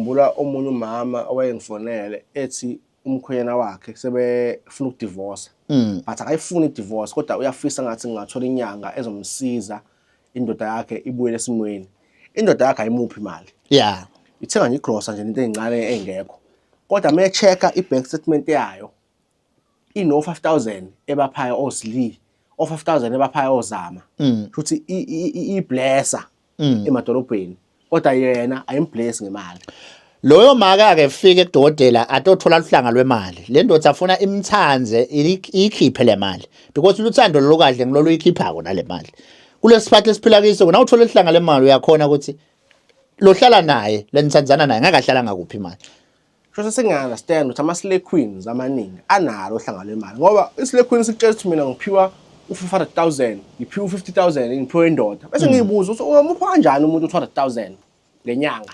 Ngikhumbula omunye umama owayengifonele ethi umkhwenyana wakhe sebefuna ukudivorce, but akayifuni i-divorce, kodwa uyafisa ngathi ngingathola inyanga ezomsiza indoda yakhe ibuyele esimweni. Indoda yakhe ayimuphi imali, ithenga nje igrosa nje, into ey'ncane ey'ngekho, kodwa uma e-check-a i-bank statement yayo ino 5000 ebaphayo osli, o 5000 ebaphayo ozama, futhi iblesser emadolobheni, kodwa yena ayimbless ngemali. Loyo maka ke fike kudokotela atothola luhlanga lwemali. Le ndoda afuna imthanze, iyikhiphe le mali, because luthando lolukahle ngilolu uyikhiphako nale mali. Kulesiphathi esiphila kiso, na uthola ihlanga lemali, uyakhona ukuthi lohlala naye, lenithandzana naye, ngeke ahlala ngakuphi imali. Shose sengiya-understand ukuthi ama-slay queens amaningi analo uhlanga lwemali, ngoba i-slay queen sikutshela ukuthi mina ngiphiwa u-500 000, ngiphiwa u-50 000, ngiphiwa indoda, bese ngiyibuza ukuthi ungamupha kanjani umuntu u-200 000 ngenyanga.